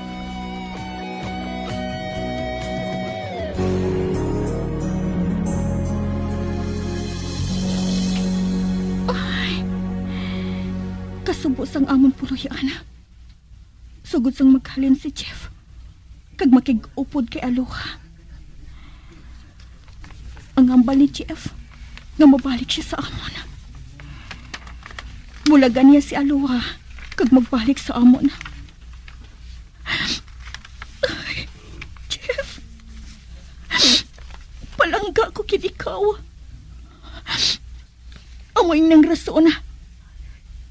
Ay, kasubo sang amon puloy-an. Sugod sang maghalin si Jeff, kag makig-upod kay Aloha. Ang hambal ni Jeff nga mabalik siya sa amon. Bulagan niya si Aloha kag magbalik sa amon. Ay, Jeff, palangga ko gid ikaw. Amo ing nang rason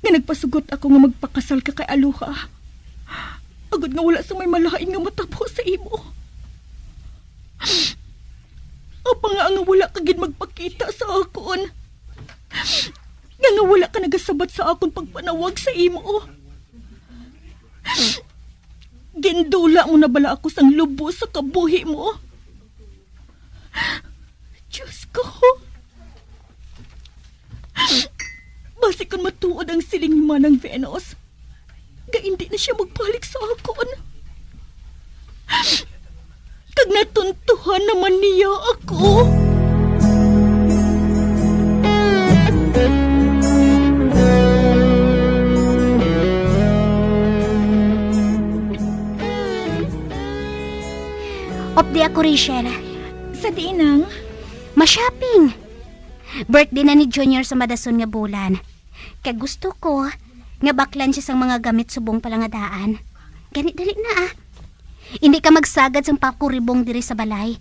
nga nagpasugot ako nga magpakasal ka kay Aloha, agod nga wala sa may malain nga matabo sa imo. Apang nga, nga wala ka gid magpakita sa akon, nga, nga wala ka nagasabat sa akon pagpanawag sa imo, gindula mo na bala ako sang lubos sa kabuhi mo? Diyos ko! Basi kon matuod ang siling ni Manang Venus, nga indi na siya magbalik sa akon. Kag natuntuhan naman niya ako. Updi ako, Rachel. Sa diin, Nang? Ma-shopping. Birthday na ni Junior sa madason nga bulan. Kag gusto ko nga baklan siya sang mga gamit subong pa lang nga daan. Gani, dali na, ah. Indi ka magsagad sang pakuribong diri sa balay,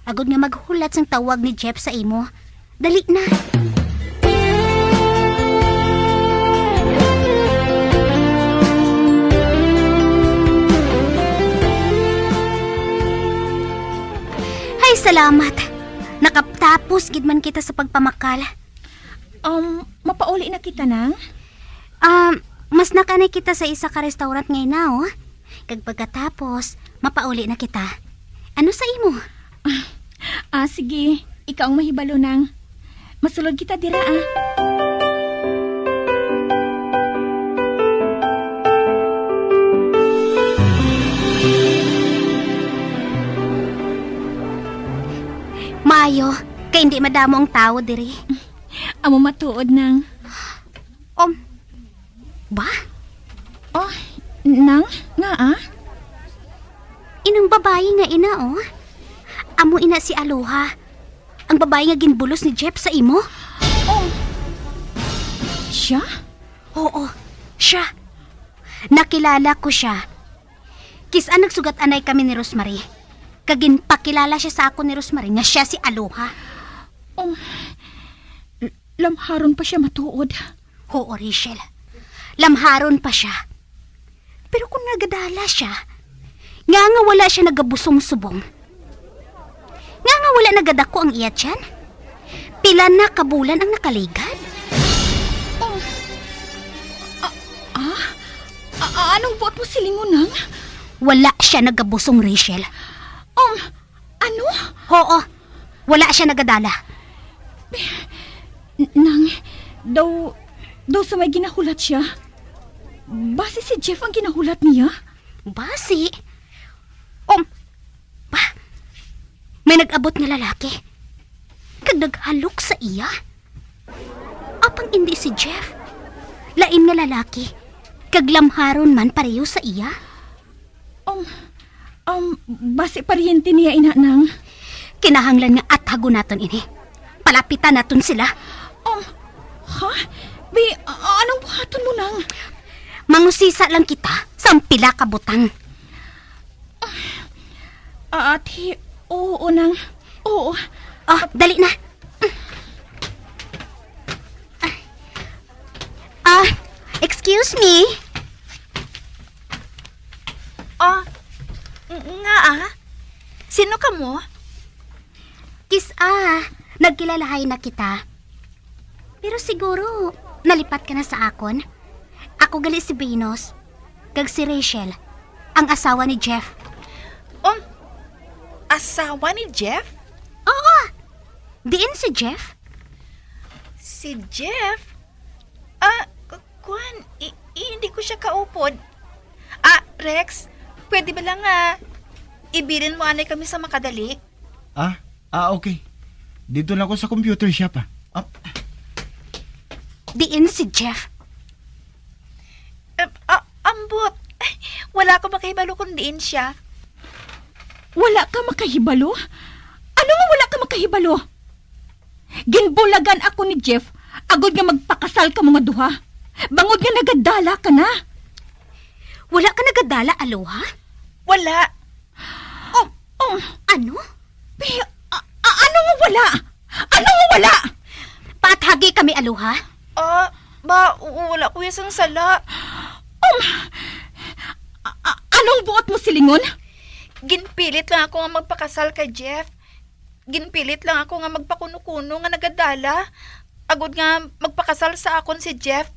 agod nga maghulat sang tawag ni Jeff sa imo. Dali na. Hay, salamat. Nakatapos gid man kita sa pagpamakal. Um, mapauli na kita, Nang? Um, mas nakanay kita sa isa ka restaurant ngay-na, oh. Kag pagkatapos, mapauli na kita. Ano sa imo? Ah, ah, sige. Ikaw ang mahibalo, Nang. Masulod kita dira, ah. Indi madamo ang tawo diri. Amo matuod, Nang. Um, ba? Oh, Nang, ngaa? Inang babayi nga ina, oh. Amo ina si Aloha. Ang babayi nga ginbulos ni Jeff sa imo? Oh. Siya? Oo, siya. Nakilala ko siya. Kis-a nagsugat-anay kami ni Rosemary. Kag ginpakilala siya sa akon ni Rosemary nga siya si Aloha. Um, l-, lamharon pa siya matuod. Oo, Rachel. Lamharon pa siya. Pero kung nagadala siya, nga nga wala siya nagabusong subong? Nga nga wala nagadako ang iya tiyan? Pila na ka bulan ang nakaligad? Um, ah, ah? Ah, ah, anong buot mo silingon, Nang? Wala siya nagabusong, Rachel. Um, ano? Oo, wala siya nagadala. N-, Nang, daw, daw sa may ginahulat siya. Basi si Jeff ang ginahulat niya? Basi? Um, ba? May nag-abot nga lalaki. Kag naghalok sa iya? Apang indi si Jeff. Lain nga lalaki. Kag lamharon man pareho sa iya? Um, um, basi paryente niya ina, Nang. Kinahanglan nga athagon naton ini. Palapitan naton sila. Um, ha? Bi, a-, anong buhaton mo, Nang? Mangusisa lang kita sang pila ka butang. Ah, ate, oo, Nang. Oo. Oh, dali na. Ah, excuse me. Ah, ng-, nga, ah? Sino ka mo? Kis-a, nagkilalahay na kita. Pero siguro, nalipat ka na sa akon. Ako gali si Venus, kag si Rachel, ang asawa ni Jeff. Um, asawa ni Jeff? Oo. Diin si Jeff? Si Jeff? Ah, k-, kuwan, i-, i-, hindi ko siya kaupod. Ah, Rex, pwede ba lang nga ibilin mo anay kami sa makadali? Ah, ah, okay. Dito lang ako sa computer shop, ah. Ah, Diin si Jeff? Eh, ah, ambot. Wala ko makahibalo kung diin siya. Wala ka makahibalo? Ano nga wala ka makahibalo? Ginbulagan ako ni Jeff agod nga magpakasal kamo nga duha. Bangod nga nagadala ka na. Wala ka nagadala, Aloha? Wala. Oh, oh. Ano? Pi-, a-, a-, ano nga wala? Ano nga wala? Paathagi kami, Aloha. Ah, ba, wala ko sang sala. Um, a-, a-, anong buot mo silingon? Ginpilit lang ako nga magpakasal kay Jeff. Ginpilit lang ako nga magpakuno-kuno nga nagadala, agod nga magpakasal sa akon si Jeff.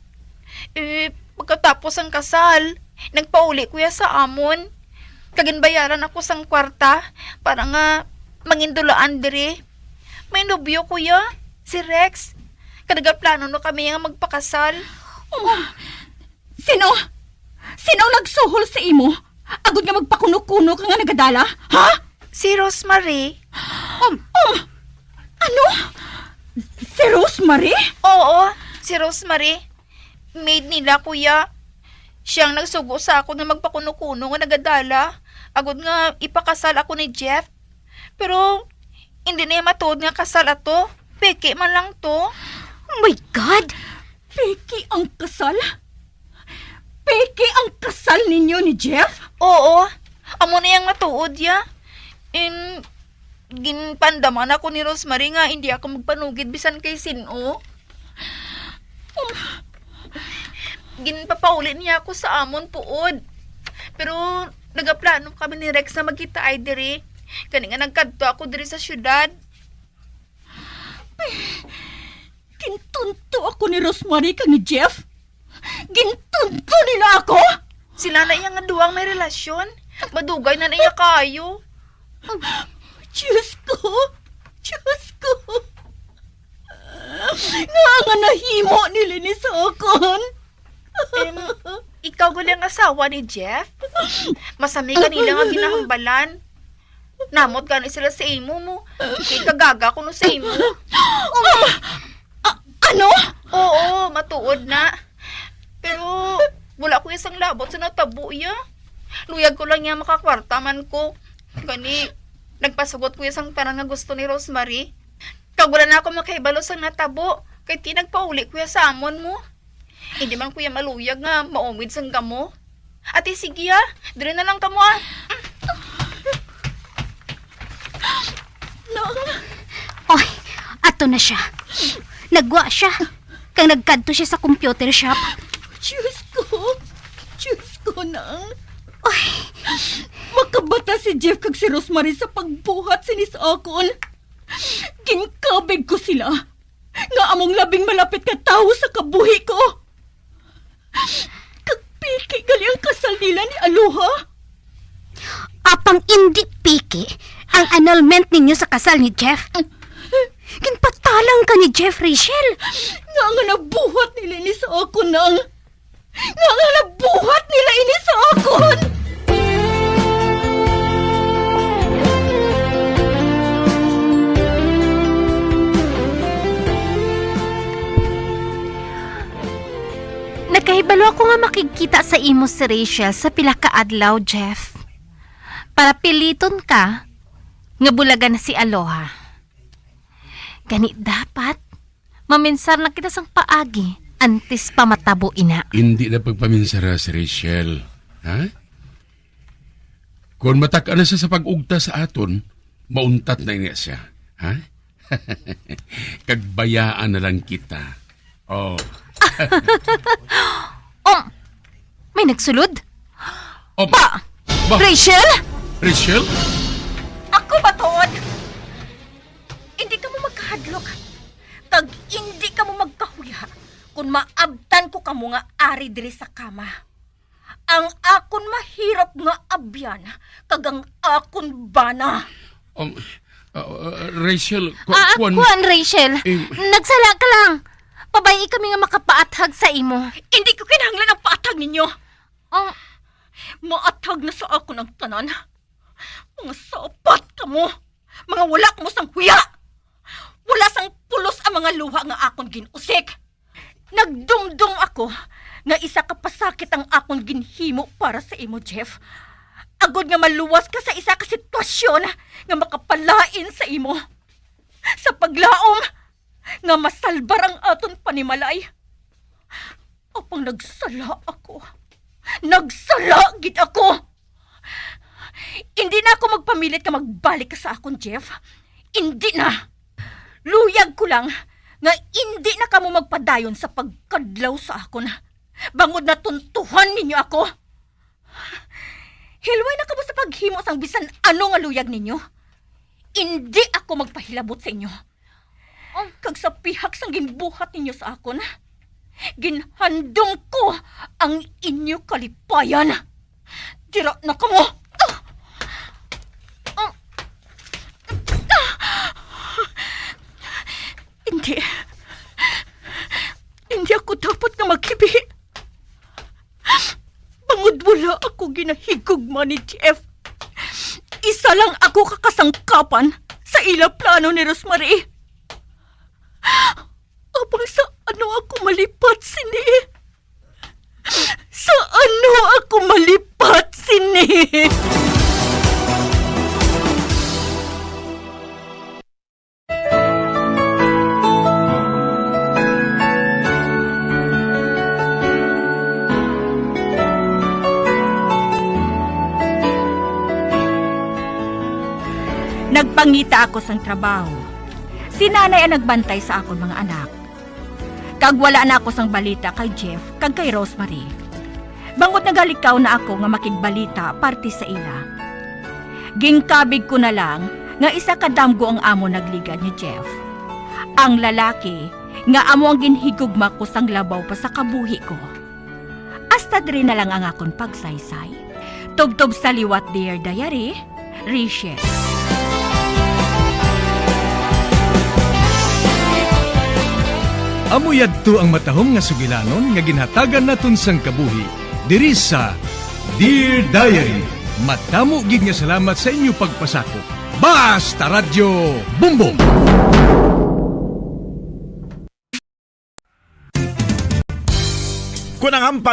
Eh, pagkatapos sang kasal, nagpauli ko ya sa amon. Kag ginbayaran ako sang kwarta para nga mangindulaan diri. May nobyo ko ya, si Rex. Kag nagaplano na kami nga magpakasal. Oh, Sino? Sino ang nagsuhol sa imo agod nga magpakuno-kuno ka nga nagadala? Ha? Si Rosemary. Um, um, ano? Si Rosemary? Oo, si Rosemary. Maid nila, kuya. Siya ang nagsugo sa akon nga magpakuno-kuno nga nagadala, agod nga ipakasal ako ni Jeff. Pero hindi na iya matuod nga kasal ato. Peke man lang to. Oh my God! Peke ang kasal? Peke ang kasal ninyo ni Jeff? Oo. Amo na yang matuod, ya. In, ginpandaman ako ni Rosemary nga hindi ako magpanugid bisan kay sin-o. Ginpapauli niya ako sa amon puod. Pero nagaplano kami ni Rex na magkitaay diri. Kani nga nagkadto ako diri sa syudad. Gintunto ako ni Rosemary kag ni Jeff. Gintunto nila ako. Sila na iya nga duwang may relasyon. Madugay na na iya kaayo. Diyos ko! Diyos ko! Nga nga nahimo nila ni sa akon? Em, ikaw gali ang asawa ni Jeff? Masami kanila nga ginahambalan. Namot gani sila sa imo mo. Kay kagaga ko no sa imo. Ah! Ah, ano? Oo, matuod na. Pero wala ko sang labot sa natabo iya. Luyag ko lang niya makakwarta man ko. Gani, nagpasugot ko iya sang tanan nga gusto ni Rosemary. Kag wala na ako makahibalo sang natabo, kay ti nagpauli ko iya sa amon mo. Hindi man ko iya maluyag nga maumid sang kamo. Ate, sige, ah. Diri na lang kamo, ah. Nang, Oy, ato na siya. Nagwa siya. Kang nagkadto siya sa computer shop. Diyos ko. Diyos ko, Nang. Oy. Makabata si Jeff kag si Rosemary sa pagbuhat sini sa akon. Ginkabig ko sila nga among labing malapit nga tawo sa kabuhi ko. Kag piki gali ang kasal nila ni Aloha. Apang indi piki ang annulment ninyo sa kasal ni Jeff. Ginpatalang ka ni Jeff, Rachel. Nga nga nabuhat nila ni sa akon, Nang. Nga nga nabuhat nila ini sa akon! Nakahibalo ako nga makigkita sa imo si Rachel sa pila ka adlaw, Jeff. Para piliton ka nga bulagan na si Aloha. Gani dapat maminsar na kita sang paagi antes pa matabo ina. Indi na pagpaminsara si Rachel, ha? Kon matak-an na siya sa pag-ugta sa aton, mauntat na ina siya, ha? Kag bayaan na lang kita. Oh. Um, may nagsulod? Oh, Pa! Ba? Rachel? Rachel? Ako ba tuod? Hindi kamo magkahadlok, kag hindi kamo magkahuya kon maabtan ko kamo nga ari diri sa kama. Ang akon mahirap nga abyan kag ang akon bana. Um, uh, uh, Rachel, ku-, Ah, ah, kuwan, kuwan, Rachel. Eh, Nagsala ka lang. Pabay-i kami nga makapaathag sa imo. Hindi ko kinahanglan ang paathag ninyo. Ang Maathag na sa akon ang tanan. Mga sapat kamo. Mga wala kamo sang huya. Wala sang pulos ang mga luha nga akon gin-usik. Nagdumdom ako nga isa ka pasakit ang akon ginhimo para sa imo, Jeff. Agod nga maluwas ka sa isa ka sitwasyon nga makapalain sa imo. Sa paglaom nga masalbar ang aton panimalay. Apang nagsala ako. Nagsala gid ako. Indi na ako magpamilit nga magbalik ka sa akon, Jeff. Indi na. Luyag ko lang nga indi na kamo magpadayon sa pagkadlaw sa akon, bangod natuntuhan ninyo ako. Hilway na kamo sa paghimo sang bisan ano nga luyag ninyo. Indi ako magpahilabot sa inyo. Oh. Kag sa pihak sang ginbuhat ninyo sa akon, ginhandom ko ang inyo kalipayan. Dira na kamo! Ah! Ah! Ah! Hindi. Hindi ako dapat nga maghibi. Bangod wala ako ginahigugma ni Jeff. Isa lang ako ka kasangkapan sa ila plano ni Rosemary. Apang sa ano ako malipat sini? Sa ano ako malipat sini? Nagpangita ako sang trabaho. Si nanay ang nagbantay sa akon mga anak. Kag wala na ako sang balita kay Jeff kag kay Rosemary. Bangod nagalikaw na ako nga makigbalita parte sa ila. Ginkabig ko na lang nga isa ka damgo ang amon nagligad ni Jeff. Ang lalaki nga amo ang ginhigugma ko sang labaw pa sa kabuhi ko. Hasta diri na lang ang akon pagsaysay. Tubtob sa liwat, Dear Diary, Rachel. Amo yadto ang matahom nga sugilanon nga ginhatagan naton sang kabuhi diri sa Dear Diary. Madamo gid nga salamat sa inyo pagpasakop. Basta Radyo Bumbong! Kung ang